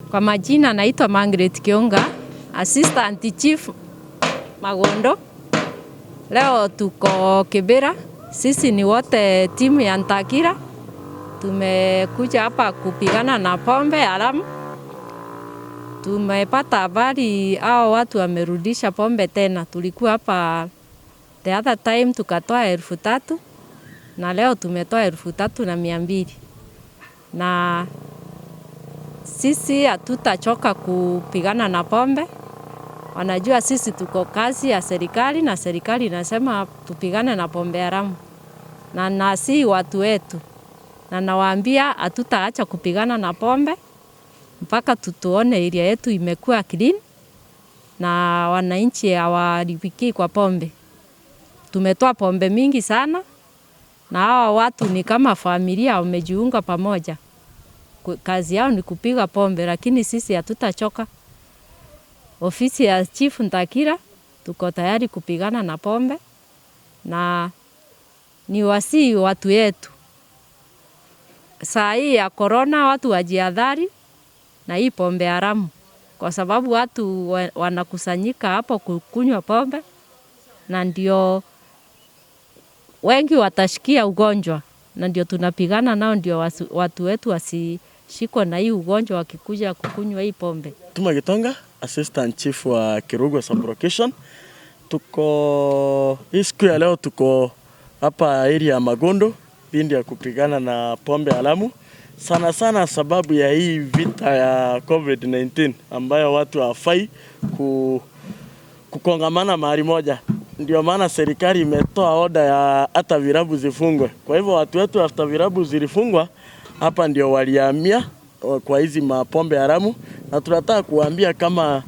Kwa majina naitwa Margaret Kionga, Assistant Chief Magondo. Leo tuko Kibera, sisi ni wote timu ya Ntakira. Tumekuja hapa kupigana na pombe haramu. Tumepata habari hao watu wamerudisha pombe tena. Tulikuwa hapa the other time tukatoa 3,000 na leo tumetoa 3,200 na sisi hatutachoka kupigana na pombe. Wanajua sisi tuko kazi ya serikali na serikali inasema tupigane na pombe haramu, na nasi watu wetu, na nawaambia hatutaacha kupigana na pombe mpaka tutuone area yetu imekuwa clean na wananchi hawaharibiki kwa pombe. Tumetoa pombe mingi sana na hawa watu ni kama familia wamejiunga pamoja. Kazi yao ni kupiga pombe, lakini sisi hatutachoka. Ofisi ya Chief Ntakira tuko tayari kupigana na pombe, na ni wasii watu yetu. Saa hii ya corona watu wajihadhari na hii pombe haramu, kwa sababu watu wanakusanyika hapo kukunywa pombe, na ndio wengi watashikia ugonjwa, na ndio tunapigana nao, ndio watu wetu wasishikwe na hii ugonjwa wakikuja kukunywa hii pombe. Tuma Gitonga, Assistant Chief wa Kerugoya Sub-Location. Tuko hii siku ya leo tuko hapa area ya Magondo pindi ya kupigana na pombe haramu, sana sana sababu ya hii vita ya COVID-19 ambayo watu hawafai kukongamana mahali moja. Ndio maana serikali imetoa oda ya hata vilabu zifungwe. Kwa hivyo watu wetu after vilabu zilifungwa hapa ndio walihamia kwa hizi mapombe haramu, na tunataka kuambia kama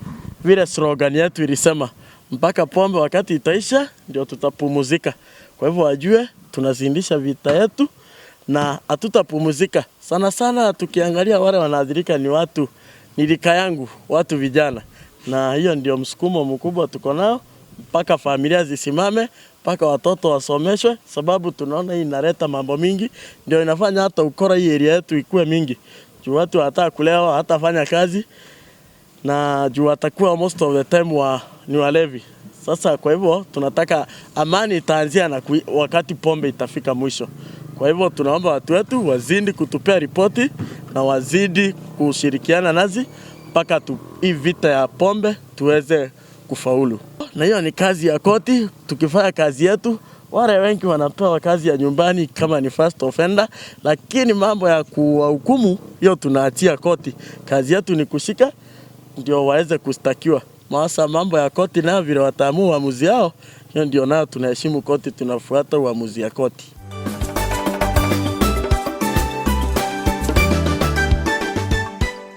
vile slogan yetu ilisema, mpaka pombe wakati itaisha ndio tutapumzika. Kwa hivyo wajue tunazindisha vita yetu na hatutapumzika. Sana sana tukiangalia wale wanaathirika ni watu, ni rika yangu, watu vijana, na hiyo ndio msukumo mkubwa tuko nao mpaka familia zisimame, mpaka watoto wasomeshwe, sababu tunaona hii inaleta mambo mingi, ndio inafanya hata ukora hii area yetu ikue mingi. Juu watu wanataka kulewa, hatafanya kazi, na juu watakuwa most of the time ni walevi. Sasa kwa hivyo tunataka amani itaanzia na wakati pombe itafika mwisho. Kwa hivyo tunaomba watu wetu wazidi kutupea ripoti na wazidi kushirikiana nasi mpaka hii vita ya pombe tuweze kufaulu. Na hiyo ni kazi ya koti. Tukifanya kazi yetu, wale wengi wanapewa kazi ya nyumbani kama ni first offender, lakini mambo ya kuwahukumu hiyo tunaachia koti. Kazi yetu ni kushika ndio waweze kushtakiwa. Masa mambo ya koti nayo vile wataamua uamuzi yao, hiyo ndio nayo tunaheshimu koti, tunafuata uamuzi ya koti.